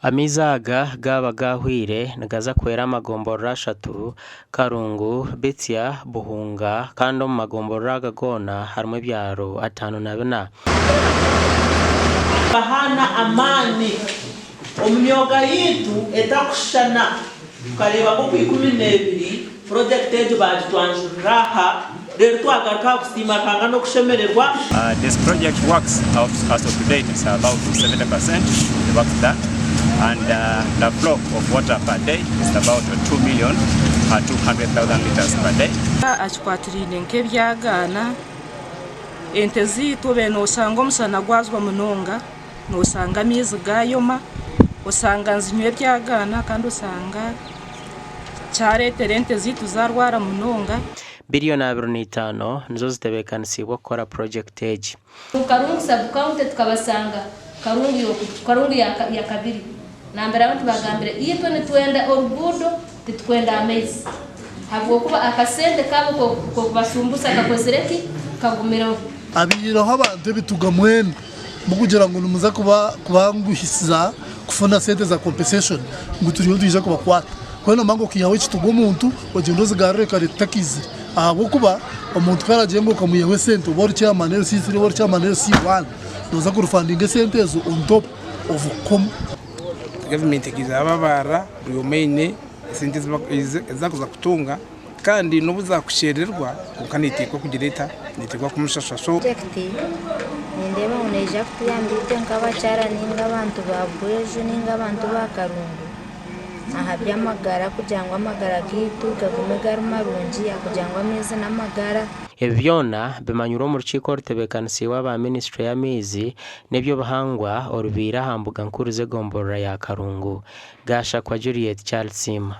Amaizi aga gaaba gaahweire nigaza kuhwera amagomborora ashatu, Karungu, Bitsya, Buhunga kandi omu magomborora aga goona harimu ebyaro 54. Bahaana amaani omu myoga yaitu etakushushana. Tukareeba ngu Okwikumineebiri purojekiti egyo baagitwanjurira aha, reero twagaruka aha kusiima Ruhanga n'okushemererwa. This project works as of today it is about 70 percent the works done and the flow of water per day is about 2,200,000 litres per day. Akikwatiraine nk'ebyagaana, ente zaitu obaire noshanga omushana gwajwa munonga, noshanga amaizi gayoma, osanga nizinywa ebyagaana kandi osanga kyareetera ente zaitu zarwara munonga. Biriyoni 25 nizo zitebeekanisiibwe kukora purogyekiti egi. Karungu sub county tukabasanga Karungu yakabiri nambere abantu bagambire itwe nitwenda oruguudo titukwenda amaizi habwokuba akasente kabo kokubashumbusa kakozire ki kagumireho. Abaihireho abantu ebituga mwena mukugira ngu nimuza kubanguhisiza kufuna sente za compensation ngu turiyo nitwija kubakwata. Mbwenu nomanya ngu okaihaho ekituga omuntu ogyende ozigarure kare tutakiizire ahabw'okuba omuntu ku aragire ngu okamwihaho esente oba ori chairman LC3 oba ori chairman LC1 noza kurifandinga esente ezo on top of kukomwa. Gavumenti ekaija yababarira buri omwe aine esente ezi arikuza kutunga kandi n'obu zaakushererwa kwonka neeteekwa kugira eta, neeteekwa kumushashura. So. Purojekiti nindeeba ngu neija kutuyamba itwe nk'abakyara ninga abantu ba Bweju ninga abantu ba Karungu aha by'amagara kugira ngu amagara gaitu gagume gari marungi ahakugira ngu amaizi n'amagara. Ebi byona bimanyirwe omu rukiiko orutebeekanisiibwe aba minisiture y'amaizi n'eby'obuhangwa orubaire aha mbuga nkuru z'egomborora ya Karungu. Gashakwa Juliet Charles Siima.